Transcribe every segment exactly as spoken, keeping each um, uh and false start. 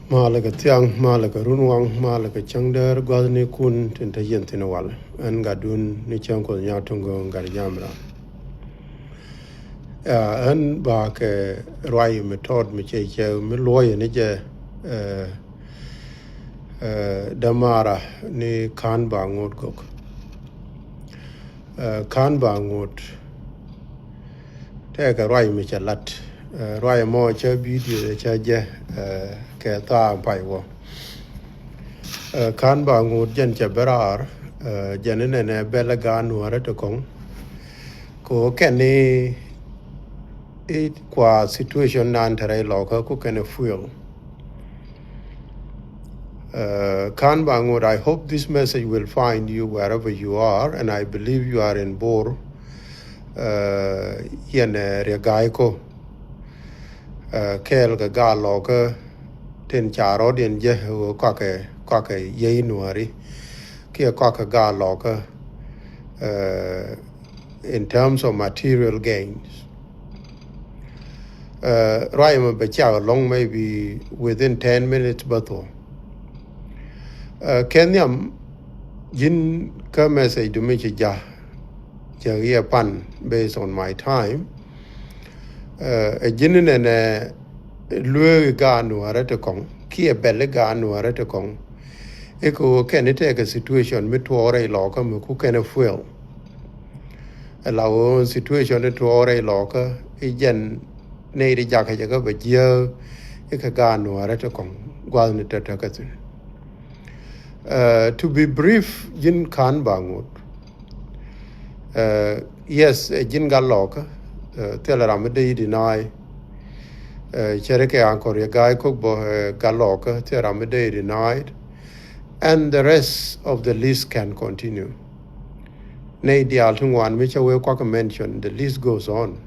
Malɛ kɛ thiaŋ, malɛ kɛ runwaŋ, malɛ kɛ cäŋdäär gua̱thnikun tin te yɛn thi̱n walɛ. Ɛn gatdun ni cäŋ Kuoth Nyaŋ Tuŋ Gɔ̱ŋ gat nyamra. Ya, ɛn ba kɛ ruac mi tɔt mi cɛ cɛ mi luɔyɛ ni jɛ, eh, eh, dämara ni ka̱n ba ŋot gɔk. Eh, ka̱n ba ŋot. Tɛkɛ ruac mi cɛ lat. Eh, ruac mɔ cɛ bidio cɛ jɛ, eh, kɛ thaa pay wä. Eh, ka̱n ba ŋot jɛn cɛ bɛ raar, eh, jɛn inɛnɛ bɛl gaat nuäärä ti kɔŋ. Ko kɛn i, i kua situation nan te rɛy lɔkä ku kɛn i fuel. Uh, ka̱n ba ŋot, I hope this message will find you wherever you are, and I believe you are in Bor, uh, yɛn, uh, Riek Gai Kok. Uh, kɛɛl kɛ gaat lɔkä tin ca rɔ̱diɛn jɛ ɣöö kɔakɛ, kɔakɛ yiey nuääri kiɛ kɔakɛ gaat lɔkä, uh, in terms of material gains. Uh, ruac mɛ bɛ ciak alɔŋ maybe within ten minutes bä thuɔ̱. Uh, kɛ nhiam ji̱n kä message du mi ci ja̱, cɛ yɛ pan based on my time. Uh, ɛ ji̱n nɛnɛ lueek gaat nuäärä ti kɔŋ kiɛ bɛl gaat nuäärä ti kɔŋ. I̱ kɛ ɣöö kɛn i̱ tɛkɛ situation mi tuɔɔk rɛy lɔkä mi ku kɛn i̱ fuel. Ɛ la ɣöö situation i̱ tuɔɔk rɛy lɔkä i̱ jɛn nɛy ti jakä jɛ kä bɛ jiääk i̱ kɛ gaat nuäärä ti kɔŋ gua̱thni tɔ̱tɔ̱ kä thi̱n. Uh, to be brief, ji̱n ka̱n ba ŋot. Uh, yes, ɛ ji̱n gat lɔkä, uh, thilɛ ram mi dee i̱ deny. Uh, cɛ ri kɛ ankɔr yɛ ga̱a̱c kok bä, uh, gat lɔkä, thilɛ ram mi dee i̱ denied. And the rest of the list can continue. Nɛy diaal ti ŋuan mi cä wee kuak mention, the list goes on.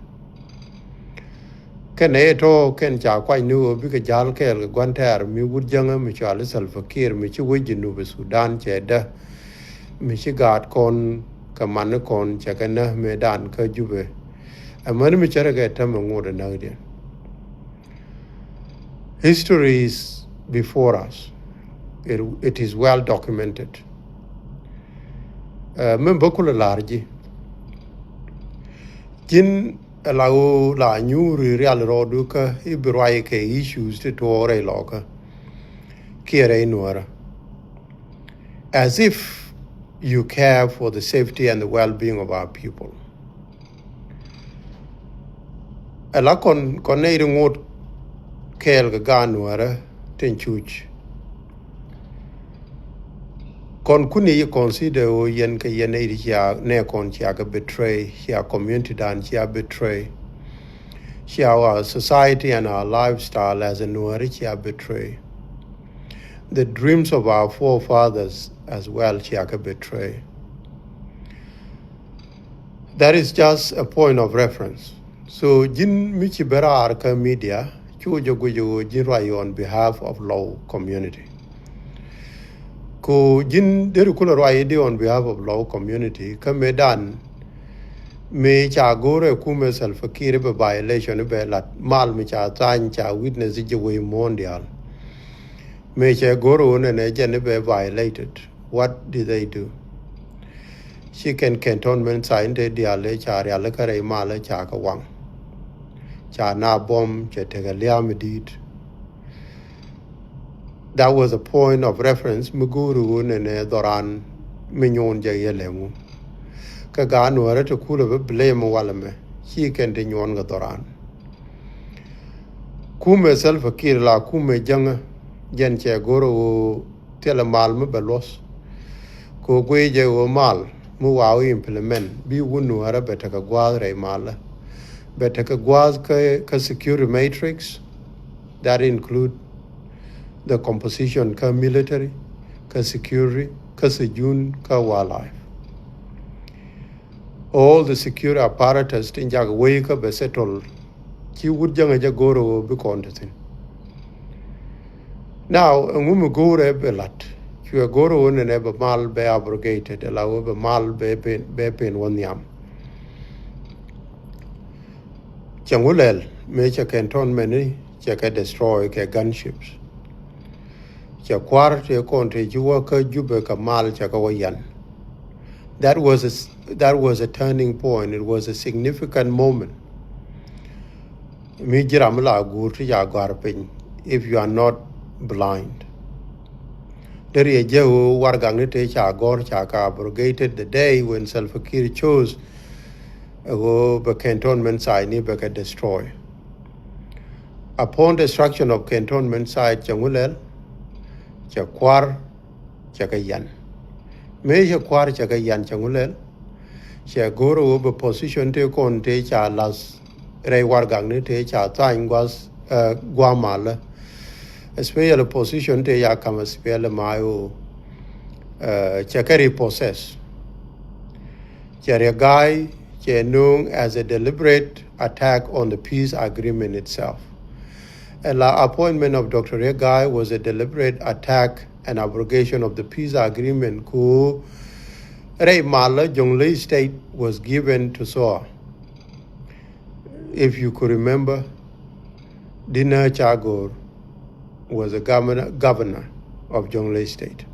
Kɛn ɛ tɔ̱ kɛn ca kuany ni ɣöö bikɛ ja̱l kɛɛl kɛ gua̱n tɛɛr mi wut jäŋä mi cɔal i̱ Salva Kiir mi ci wec Junub Sudan cɛ dä. Mi ci gaat kɔn kɛ man ni kɔn cɛ kɛ näk mëëdan kä Jubɛ. Ɛmäni mi cärɛ kɛ tämɛ ŋot ɛ näkdiɛn. History is before us. It, it is well documented. Uh, min bä kulɛ la̱r ji̱. Ji̱n ɛ la ɣöö la nyuuri rial rɔɔdu kä i̱ bi ruac kɛ issues ti tuɔɔk rɛy lɔkä kiɛ rɛy nuäärä. As if you care for the safety and the well-being of our people. Ɛ la kɔn, kɔn nɛy ri ŋot kɛɛl kɛ gaat nuäärä tin cuc. Kɔn kuni yi consider ɣöö yɛn kɛ yɛn nɛy ri cia nɛ kɔn cia kɛ betray, cia community dan cia betray. Cia our society and our lifestyle as a nuäärä cia betray. The dreams of our forefathers as well cia kɛ betray. That is just a point of reference. So ji̱n mi ci ben raar kä media, cu jɛ guic ɣöö ji̱n ruac on behalf of Lou community. Ku ji̱n deri kulɛ ruac i̱di on behalf of Lou community kä mëëdan mëë ca go̱o̱rɛ kumɛ Salva Kiir i̱ bɛ violation i̱ bɛ lat mal mi ca thany ca witness i̱ jɛ wee muɔ̱ɔ̱n diaal. Mëë cɛ go̱o̱rɛ ɣöö nɛnɛ jɛn i̱ bɛ violated. What did they do? Ci kɛn cantonment sign te diaal ëë ca rial kä rɛy mal ëë ca kɛ waŋ. Ca na bom cɛ tekɛ lia̱a̱ mi di̱i̱t. That was a point of reference mi go̱o̱ri ɣöö nɛnɛ dhɔran mi nyuun jɛ yɛ lɛŋu. Kä gaat nuäärä ti kulɛ bi blame walɛ mɛ ci kɛn ti nyuɔn kɛ dhɔran. Kumɛ Salva Kiir la kumɛ jäŋä jɛn cɛ go̱o̱ri ɣöö thilɛ mal mi bɛ luɔth. Kɛ ɣöö guiy jɛ ɣöö mal mi wa wä implement bi wun nuäärä bɛ tekɛ gua̱a̱th rɛy malä. Bɛ tekɛ gua̱a̱th kä, kä security matrix that include the composition kä military, kä security, kä sijun, kä wildlife. All the security apparatus tin jak wei kä bɛ settle. Ci wut jäŋä jɛ go̱o̱r ɣöö bi kɔn te thi̱n. Now, ɛŋu mi go̱o̱rɛ bɛ lat? Cuɛ go̱o̱r ɣöö nɛnɛ bɛ mal bɛ abrogated, ala ɣöö bɛ mal bɛ pen, bɛ pen wä nhiam. Cɛ ŋu lɛl mëë cɛ cantonment ni cɛ kɛ destroy kɛ gunships. Cɛ kua̱r tëë kɔn tëë ci wä kä Jubɛ kɛ mal cɛ kɛ wä yan. That was a, that was a turning point. It was a significant moment. Mi ji̱ ram mi la guur ti ca gɔ̱a̱r piny, if you are not blind. Deri ɛ jɛ ɣöö warɛgakni tëë ca gɔ̱r ca kɛ abrogated the day when Salva Kiir chose ɛ ɣöö bɛ cantonment site ni bɛ kɛ destroy. Upon destruction of cantonment site, cɛ ŋu lɛl? Cɛ kua̱r, cɛ kɛ yan. Mëë cɛ kua̱r cɛ kɛ yan, cɛ ŋu lɛl? Cɛ go̱r ɛ ɣöö bɛ position tëë kɔn tëë ca la̱th rɛy warɛgakni tëë ca tha̱a̱ny gua̱th, eh, gua̱a̱ malä. Especially position tëë ca ka̱m SPLM-IO, eh, cɛ kɛ repossess. Cɛ Riek Gai cɛ nööŋ as a deliberate attack on the peace agreement itself. Ɛ la appointment of Doctor Riek Gai was a deliberate attack and abrogation of the peace agreement ku rɛy malä Jonglei State was given to SSOA. If you could remember, Dina Chagor was a governor, governor of Jonglei State.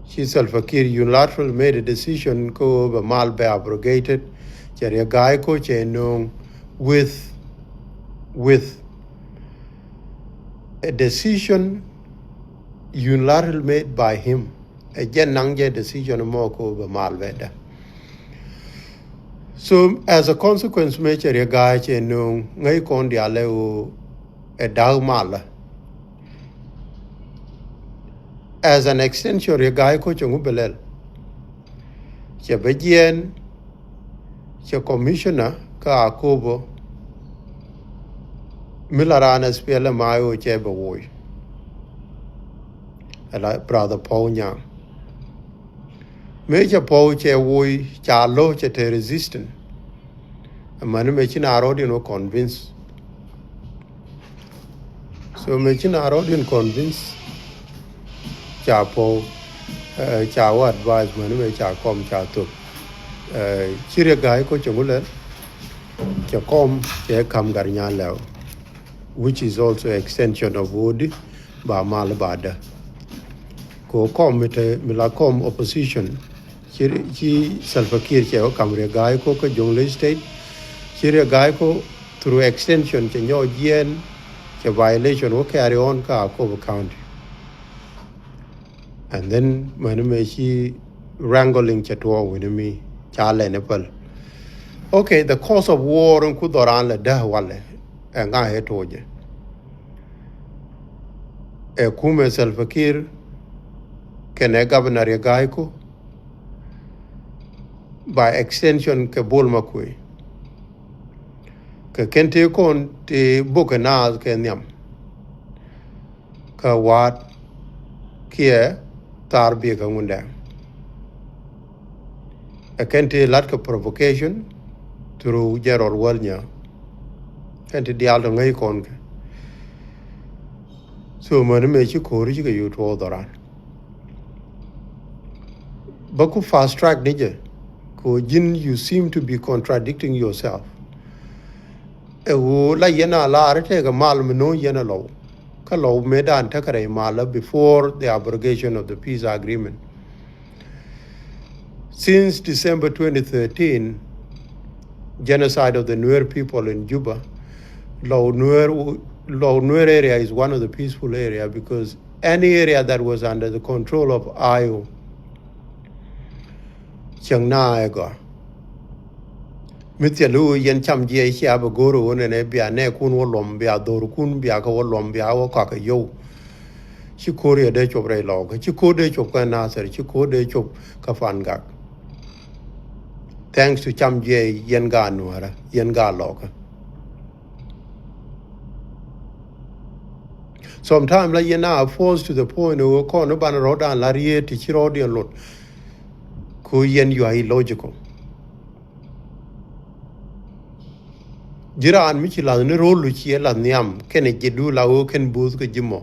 Ci Salva Kiir unilateral made a decision ko bɛ mal bɛ abrogated. Cɛ Riek Gai ko cɛ nööŋ with, with a decision unilateral made by him. Ɛ jɛn naŋ jɛ decision mɔ ko bɛ mal bɛ dä. So as a consequence, mëë cɛ Riek Gai cɛ nööŋ ŋäc kɔn diaalɛ ɣöö ɛ da̱k malä. As an extension, Riek Gai ko cɛ ŋu bɛ lɛl? Cɛ bɛ jiɛɛn, cɛ commissioner kä Akobo mi la raan SPLM-IO cɛ bɛ woc. Ɛ la brother Paul Nyang. Mëë cɛ Paul cɛ woc, ca lo̱ cɛ te resistant. Amäni mëë ci na rɔɔdiɛn wä convince. So mëë ci na rɔɔdiɛn convince, ca Paul, eh, ca wä advice, mäni mëë ca kɔm ca thop. Eh, ci Riek Gai ko cɛ ŋu lɛl? Cɛ kɔm cɛ ka̱m Gatnyaŋ Lɛw, which is also extension of Wodi, ba mal ba dä. Ko kɔm mi te, mi la kɔm opposition, ci, ci Salva Kiir cɛ wä ka̱m Riek Gai ko kä Jonglei State. Ci Riek Gai ko through extension cɛ nyɔk jiɛɛn, cɛ violation wä carry on kä Akobo County. And then mäni mëë ci wrangling cɛ tuɔɔk wi̱ni mi ca lɛn ɛ päl. Okay, the cause of war in ku dhɔran lɛ däh walɛ, ɛ ŋa ɛ to̱ jɛ? Ɛ kumɛ Salva Kiir kɛnɛ Governor Riek Gai ko, by extension kɛ Bol Makuei. Kɛ kɛn tëë kɔn tëë bokɛ naath kɛ nhiam. Kä wa̱a̱t kiɛ thaar biɛ kä Ŋundɛŋ. Ɛ kɛn ti la̱t kɛ provocation through General Wal Nyä. Kɛn ti diaal tɔ ŋäc kɔn kɛ. So mäni mëë ci ko̱ri cikɛ yio̱w tuɔɔk dhɔran. Bä ku fast track ni jɛ. Ko ji̱n, you seem to be contradicting yourself. Ɛ ɣöö la yɛn a laar tekɛ mal mi no̱o̱ŋ yɛn a Lɔw. Kä Lɔw mëëdan tekɛ rɛy malä before the abrogation of the peace agreement. Since December twenty thirteen, genocide of the Nuer people in Juba, Lɔw Nuer, Lɔw Nuer area is one of the peaceful area because any area that was under the control of I O, cäŋ na ɛ gɔaa. Mi thil i̱ ɣöö yɛn cam jiɛc cia bɛ go̱o̱r ɣöö nɛnɛ bia nɛɛkun wä luɔm, bia dho̱rkun bia kɛ wä luɔm, bia wä kɔakɛ yio̱w. Ci ko̱r yɛ dee cop rɛy Lɔw kä, ci ko̱r dee cop kä Nasir, ci ko̱r dee cop kä Pangak. Thanks to cam jiɛc yɛn gaat Nuäärä, yɛn gaat Lɔw kä. Sometimes la yɛn a force to the point ɣöö kɔn i̱ banɛ rɔ̱dan la rieet ti ci rɔ̱diɛn lot. Ku yɛn, you are illogical. Ji̱ raan mi ci la̱th ni ro̱l lu ciɛ la̱th nhiam kɛnɛ ji̱ du la ɣöö kɛn buth kɛ ji̱ mɔ.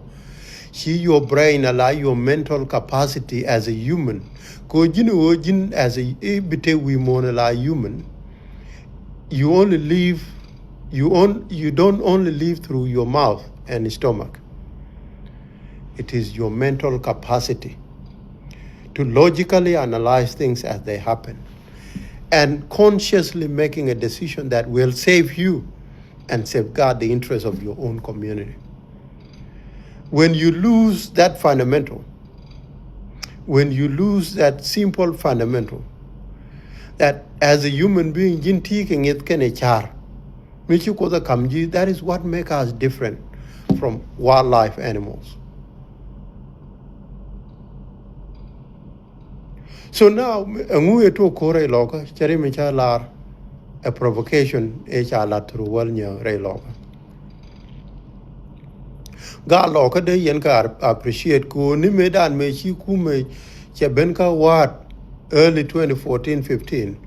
Ci your brain ala your mental capacity as a human. Ko ji̱n ɣöö ji̱n as a, i̱ bi te wi̱i̱ muɔ̱ɔ̱n ala human. You only live, you on, you don't only live through your mouth and stomach. It is your mental capacity to logically analyze things as they happen and consciously making a decision that will save you and safeguard the interests of your own community. When you lose that fundamental, when you lose that simple fundamental, that as a human being, ji̱n ti kɛ ŋi̱th kɛnɛ car, mi ci Kuoth ɛ ka̱m ji̱, that is what make us different from wildlife animals. So now, ɛŋu ɛ tuɔk ko̱r rɛy lɔkä, cɛ ri mi ca lar, a provocation ëë ca lat through Wäl Nyä rɛy lɔkä. Gaat lɔkä dee yɛn kä appreciate ko̱r ni mëëdan mëë ci kumɛ cɛ ben kä wa̱a̱t early twenty fourteen fifteen.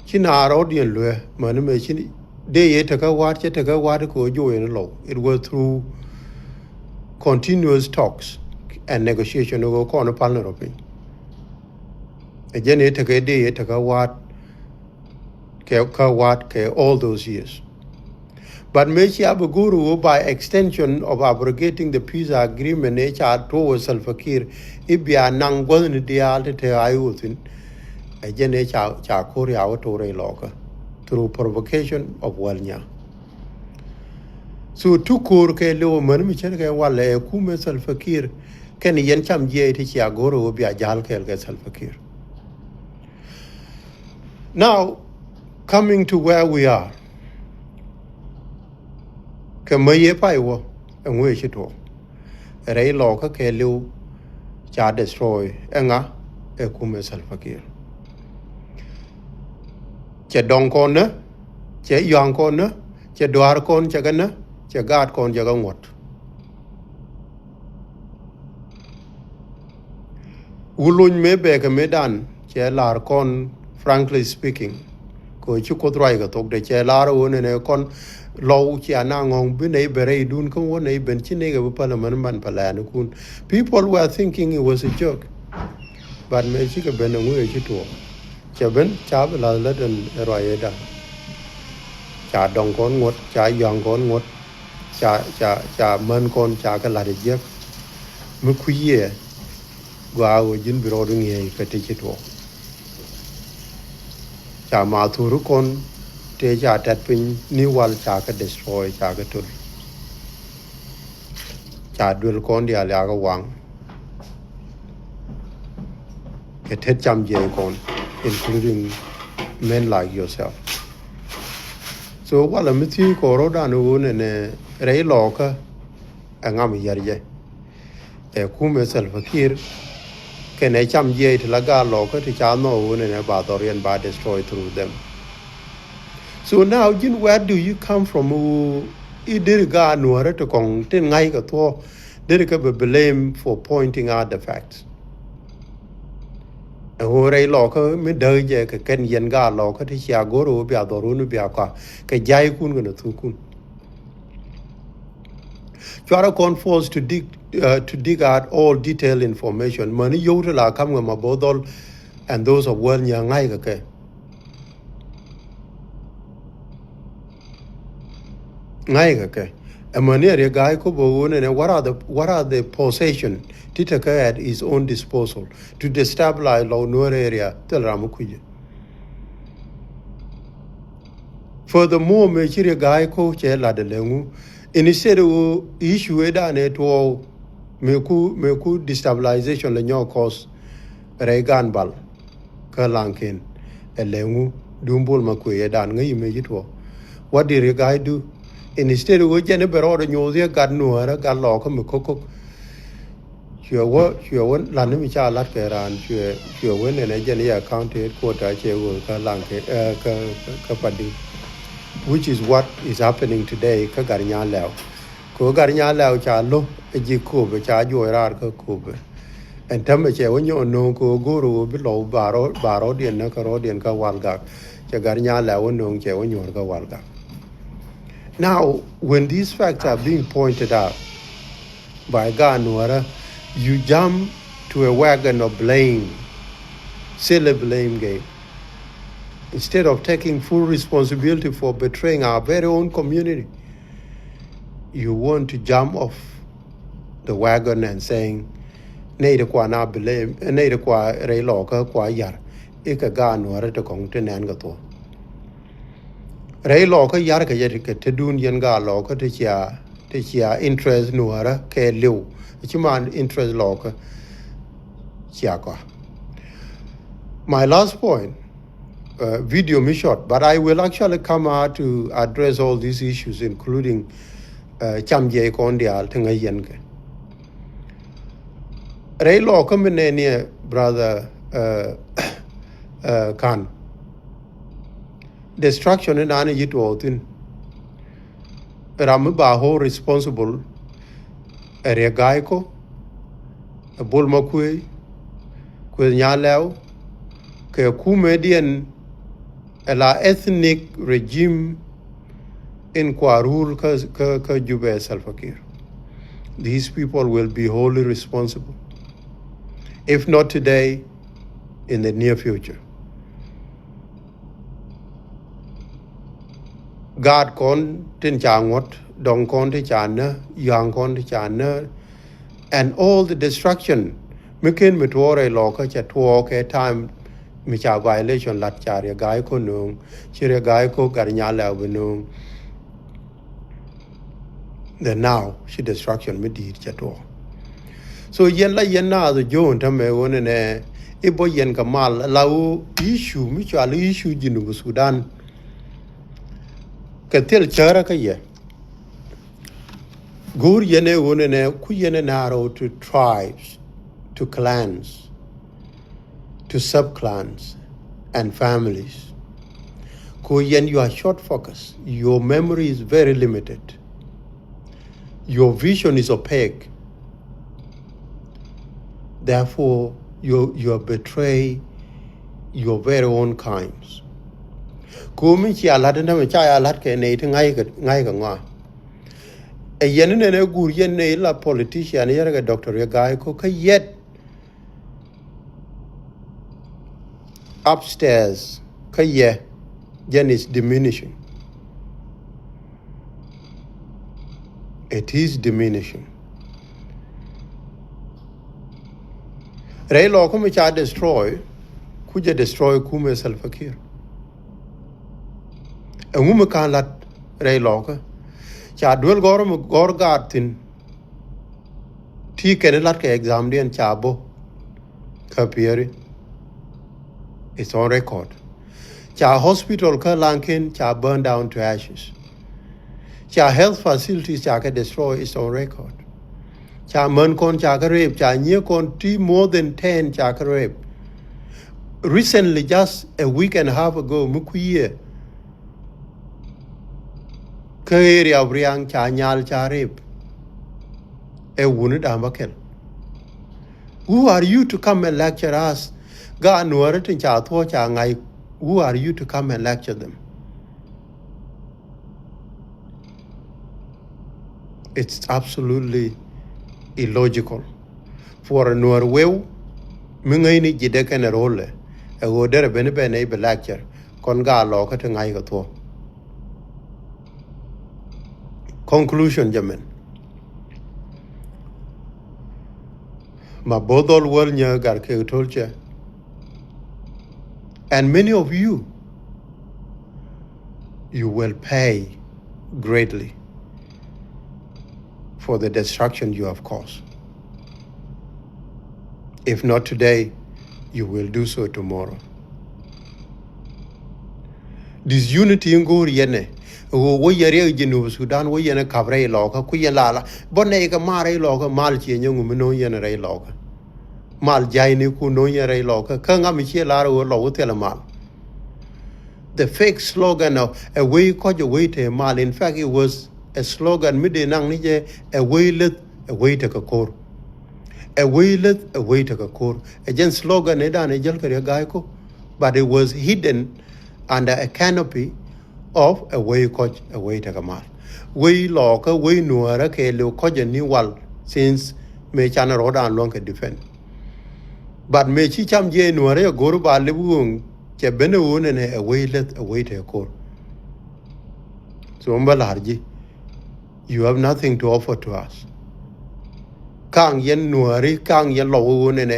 Ci naar rɔ̱diɛn luee mäni mëë ci dee yɛ tekä wa̱a̱t, cɛ tekä wa̱a̱t kɛ ɣöö jo̱o̱c ɛn lɔw. It was through continuous talks and negotiation ɣöö kɔn pal ni rɔ piny. Ɛ jɛn yɛ tekä dee yɛ tekä wa̱a̱t kɛ kä wa̱a̱t kɛ all those years. But mëë cia bi go̱o̱r ɣöö by extension of abrogating the peace agreement ëë ca tuɔɔk ɛ Salva Kiir i̱ bia naŋ gua̱thni diaal ti te a i̱ wä thi̱n. Ɛ jɛn ëë ca, ca ko̱r ya wä to̱r rɛy lɔkä through provocation of Wäl Nyä. So tu ko̱r kɛ liw mäni mi cär kɛ walɛ ɛ kumɛ Salva Kiir kɛn yɛn cam jiɛc ti cia go̱o̱r ɣöö bia ja̱l kɛɛl kɛ Salva Kiir. Now, coming to where we are, kɛ mä yɛ pay wä, ɛŋu ɛ ci tuɔɔk? Rɛy lɔkä kɛ liw ca destroy ɛŋa? Ɛ kumɛ Salva Kiir. Cɛ dɔŋ kɔn nä, cɛ yuaŋ kɔn nä, cɛ duaar kɔn cɛ kɛ nä, cɛ gaat kɔn cɛ kɛ ŋuɔ̱t. Wulony mëë bɛɛkɛ mëëdan cɛ la̱r kɔn, frankly speaking, kɛ ɣöö ci Kuoth ruac kɛ thokdɛ, cɛ la̱r ɣöö nɛnɛ kɔn lɔw cia na ŋɔ̱ŋ bi nɛy ben rɛydun kä wä nɛy ben ci nɛy kɛ bi parliament ban pɛ lɛɛnikun. People were thinking it was a joke. But mëë cikɛ ben ɛŋu ëë ci tuɔɔk? Cɛ ben ca bi la̱th lät ɛn ɛ ruac ëëdan. Ca dɔŋ kɔn ŋuɔ̱t, ca yuaŋ kɔn ŋuɔ̱t, ca, ca, ca män kɔn ca kɛ la̱t ɛ jiäk. Mi kui̱ yɛ gɔaa ɣöö ji̱n bi rɔɔdu ŋi̱eec kɛ ti ci tuɔɔk. Ca mathuri kɔn tëë ca tɛt piny ni wal ca kɛ destroy, ca kɛ töl. Ca duel kɔn diaal ya kɛ waŋ. Kɛ tet cam jiɛc kɔn, including men like yourself. So walɛ mi thiec kɔn rɔ̱dan ɣöö nɛnɛ rɛy lɔkä ɛ ŋam yär jɛ. Ɛ kumɛ Salva Kiir kɛnɛ cam jiɛc ti la gaat lɔkä ti ca nhɔk ɣöö nɛnɛ ba dhɔriɛn ba destroy through them. So now ji̱n, where do you come from? Ɣöö i̱ deri gaat nuäärä ti kɔŋ tin ŋa̱ckɛ thuɔ̱k deri kɛ bi blame for pointing out the facts. Ɛ ɣöö rɛy lɔkä mi däk jɛ kɛ kɛn yɛn gaat lɔkä ti cia go̱r ɣöö bia dhɔrun bia kɔa kɛ ja̱ckun kɛnɛ thukun. Cuarɛ kɔn force to dig, uh, to dig out all detailed information. Mäni yio̱w ti la ka̱m kɛ ma bo̱o̱th dhɔl and those of Wäl Nyä ŋa̱ckɛ kɛ. Ŋa̱ckɛ kɛ. Ɛmɛni ɛ Riek Gai Kok bɛ ɣöö nɛnɛ, what are the, what are the possession ti tekɛ at his own disposal to destabilize lɔw Nuer area thil ram mi kui̱cɛ. Furthermore, mëë ci Riek Gai Kok cɛ lat ɛ lɛ ŋu, instead ɣöö issue ëëdan ëë tuɔɔk mëë ku, mëë ku destabilization lɛ nyɔk cause rɛy Gan Bal kä Laŋken, ɛ lɛ ŋu duŋ Bol Makuei ëëdan ŋäc mëë ci tuɔɔk. What did Riek Gai do? Instead ɣöö jɛn i̱ bɛ rɔɔdɛ nyoth yɛ gat nuäärä gat lɔkä mi ko̱k ko̱k. Cuɛ wä, cuɛ wä lat ni mi ca lat kɛ raan, cuɛ, cuɛ wä nɛnɛ jɛn i̱ county headquarter cɛ ɣöö kä Laŋken, eh, kä, kä, kä Padiŋ, which is what is happening today kä Gatnyaŋ Lɛw. Kɛ ɣöö Gatnyaŋ Lɛw ca lo̱ ɛ ji̱ Kööbɛ, ca juɔc raar kä Kööbɛ. Ɛn täämɛ cɛ wä nyɔk nööŋ kɛ ɣöö go̱o̱r ɣöö bi lɔw ba rɔ, ba rɔɔdiɛn näk kä rɔɔdiɛn kä Walgak. Cɛ Gatnyaŋ Lɛw wä nööŋ, cɛ wä nyuɔ̱ɔ̱r kä Walgak. Now, when these facts are being pointed out by gaat nuäärä, you jump to a wagon of blame, silly blame game. Instead of taking full responsibility for betraying our very own community, you want to jump off the wagon and saying, "Nɛy ti kua na blame, nɛy ti kua rɛy Lɔɔkä kua yar, ikɛ gaat Nuäärä ti kɔŋ ti nɛn kɛ thuɔ̱k." Rɛy Lɔɔkä yar kɛ yɛ ti kɛ te dun yɛn gaat Lɔɔkä ti cia, ti cia interest Nuäärä kɛ liw. Ci man interest Lɔɔkä cia kɔa. My last point, uh, video mi short, but I will actually come out to address all these issues, including, uh, cam jiɛc kɔn diaal ti ŋäc yɛn kɛ. Rɛy Lɔɔkä mi nɛn yɛ, brother, uh, uh, Kan. Destruction in an yi tuɔɔk thi̱n. Ram mi ba hold responsible ɛ Riek Gai Kok, ɛ Bol Makuei, Kueth Nyalɛw, kɛ kumɛdiɛn ɛ la ethnic regime in kua rule kä, kä, kä Jubɛ Salva Kiir. These people will be wholly responsible, if not today, in the near future. Gaat kɔn tin ca ŋuɔ̱t, dɔŋ kɔn ti ca nä, yuaŋ kɔn ti ca nä, and all the destruction mi ken mi tuɔɔk rɛy Lɔɔkä cɛ tuɔɔk kɛ time mi ca violation lat, ca Riek Gai Kok nööŋ, ci Riek Gai Kok Gat Nyalɛw bi nööŋ. The now ci destruction mi di̱i̱t cɛ tuɔɔk. So yɛn la yɛn naath Jo̱o̱n täämɛ ɣöö nɛnɛ i̱ bä yɛn kɛ mal la ɣöö issue mi cɔal i̱ issue Jinub Sudan kɛ thil cärä kä yɛ. Go̱o̱r yɛn ɛ ɣöö nɛnɛ ku yɛn ɛ narrow to tribes, to clans, to sub-clans and families. Ku yɛn, you are short focus. Your memory is very limited. Your vision is opaque. Therefore, you, you have betrayed your very own kinds. Ku mi cia la̱t in dämɛ ca ya la̱t kɛ nɛy ti ŋa̱c kɛ, ŋa̱c kɛ ŋɔa. Ɛ yɛn in ɛn ɛ guur yɛn nɛy la politician yɛn kɛ Doctor Riek Gai Kok kä yɛt upstairs kä yɛ, jɛn is diminishing. It is diminishing. Rɛy Lɔɔkä mi ca destroy, ku jɛ destroy kumɛ Salva Kiir. Ɛŋu mi ka̱n la̱t rɛy Lɔɔkä? Ca duel gɔ̱r mi gɔ̱r gaat thi̱n. Ti kɛn la̱t kɛ examdiɛn ca bä kä Pieri. It's on record. Ca hospital kä Laŋken ca burn down to ashes. Ca health facilities ca kɛ destroy. It's on record. Ca män kɔn ca kɛ rape, ca nyiee kɔn ti more than ten ca kɛ rape. Recently, just a week and a half ago, mi kui̱ yɛ, kä area of Riaŋ ca nyal ca rape. Ɛ wuni da̱a̱m bä kɛl. Who are you to come and lecture us? Gaat Nuäärä tin ca thuɔ̱ɔ̱c ca ŋa̱c. Who are you to come and lecture them? It's absolutely illogical for a Nuäär weu mi ŋäcni ji̱dɛ kɛnɛ ro̱lɛ ɛ ɣöö derɛ ben ben nɛy bi lecture kɔn gaat Lɔɔkä ti ŋa̱c kɛ thuɔ̱k. Conclusion jɛ mɛn. Ma both all world nyɛ gar kɛ tolcɛ. And many of you, you will pay greatly for the destruction you have caused. If not today, you will do so tomorrow. Disunity in go̱o̱r yɛn ɛ ɣöö wä yɛ riɛk Jinub Sudan, wä yɛn ɛ ka̱p rɛy Lɔɔkä, ku yɛn la la bä nɛy kɛ mal rɛy Lɔɔkä, mal ciɛ nyɛ ŋu mi no̱o̱ŋ yɛn rɛy Lɔɔkä. Mal ja̱cni ku no̱o̱ŋ yɛn rɛy Lɔɔkä, kä ŋa mi ciɛ lar ɣöö lɔ wä thilɛ mal. The fake slogan of ɛ wec kɔc ɛ wec te mal. In fact, it was a slogan mi dee naŋ ni jɛ ɛ wec leth ɛ wec tekɛ ko̱r. Ɛ wec leth ɛ wec tekɛ ko̱r. Ɛ jɛn slogan ëë dan ɛ jäl kɛ Riek Gai Kok, but it was hidden under a canopy of ɛ wec kɔc ɛ wec tekɛ mal. Wec Lɔɔkä, wec Nuäärä kɛɛliw kɔc ɛ ni wal since mëë canɛ rɔ̱dan luäŋ kɛ defend. But mëë ci cam jiɛc Nuäärä ɛ go̱r ba lip ɣööŋ cɛ ben ɛ ɣöö nɛnɛ ɛ wec leth ɛ wec tekɛ ko̱r. So mi bä la̱r ji̱, you have nothing to offer to us. Kaŋ yɛn Nuääri, kaŋ yɛn Lɔw ɣöö nɛnɛ.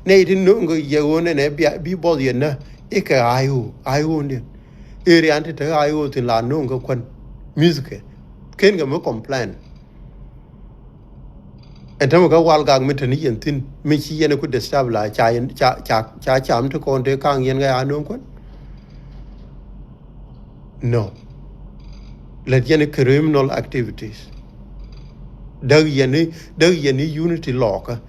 Nɛy ti no̱o̱ŋ kɛ yɛ ɣöö nɛnɛ bia, bi buɔth yɛn nä. Ikɛ ay ɣöö, ay ɣöö ndiɛn. Area ti te ay ɣöö thin la no̱o̱ŋ kɛ kuän. Mith kɛ. Ken kɛ mi complain. Ɛn tämɛ kä Walgak mi te ni yɛn thi̱n, mi ci yɛn ku disturb la, ca yɛn, ca, ca, ca cam ti kɔn te kaŋ yɛn kɛ a no̱o̱ŋ kuän. No. Lät yɛn criminal activities. Däk yɛn ni, däk yɛn ni unity lɔɔkä.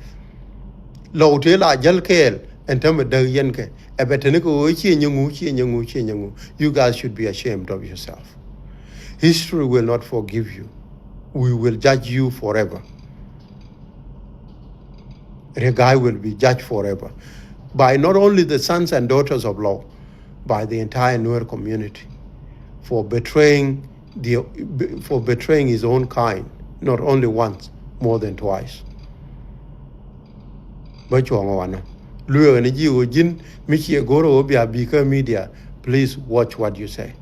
Lɔw tëë la jäl kɛɛl, ɛn tämɛ däk yɛn kɛ. Ɛ bɛ te ni kɛ ɣöö ciɛ nyɛ ŋu, ciɛ nyɛ ŋu, ciɛ nyɛ ŋu. You guys should be ashamed of yourself. History will not forgive you. We will judge you forever. Riek Gai will be judged forever by not only the sons and daughters of Lɔw, by the entire Nuer community for betraying the, for betraying his own kind, not only once, more than twice. Bä cuɔ̱ŋ wanɛ. Lueek ni ji̱ ɣöö ji̱n mi ciɛ go̱r ɣöö bia bikä media, please watch what you say.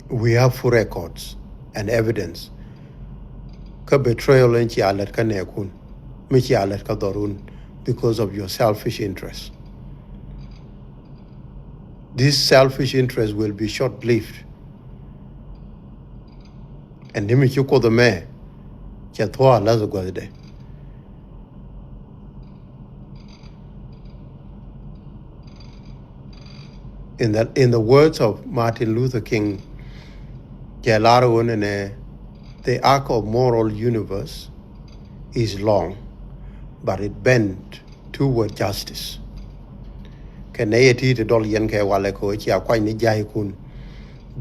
We have full records and evidence. Kä betrayal in cia lät kä nɛɛkun, mi cia lät kä dhɔrun because of your selfish interest. This selfish interest will be short-lived. Ɛn ni mi ci Kuoth ɛmɛ cɛ thuɔ̱ɔ̱ a lath guäthdɛ. In the, in the words of Martin Luther King, cɛ lar ɣöö nɛnɛ, the arc of moral universe is long, but it bend toward justice. Kɛ nɛy ɛ ti ti dɔl yɛn kɛ walɛ kɛ ɣöö cia kuany ni ja̱a̱ckun,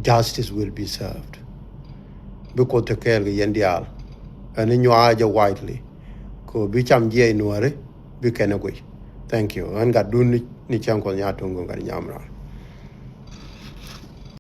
justice will be served. Bi Kuoth te kɛɛl kɛ yɛn diaal. Ɛn ni nyuaak jɛ widely kɛ ɣöö bi cam jiɛc Nuääri bi kɛn ɛ guic. Thank you. Ɣän gatdun ni, ni cäŋ Kuɔth Nyaŋ Tuŋ Gɔŋ gat nyam raan.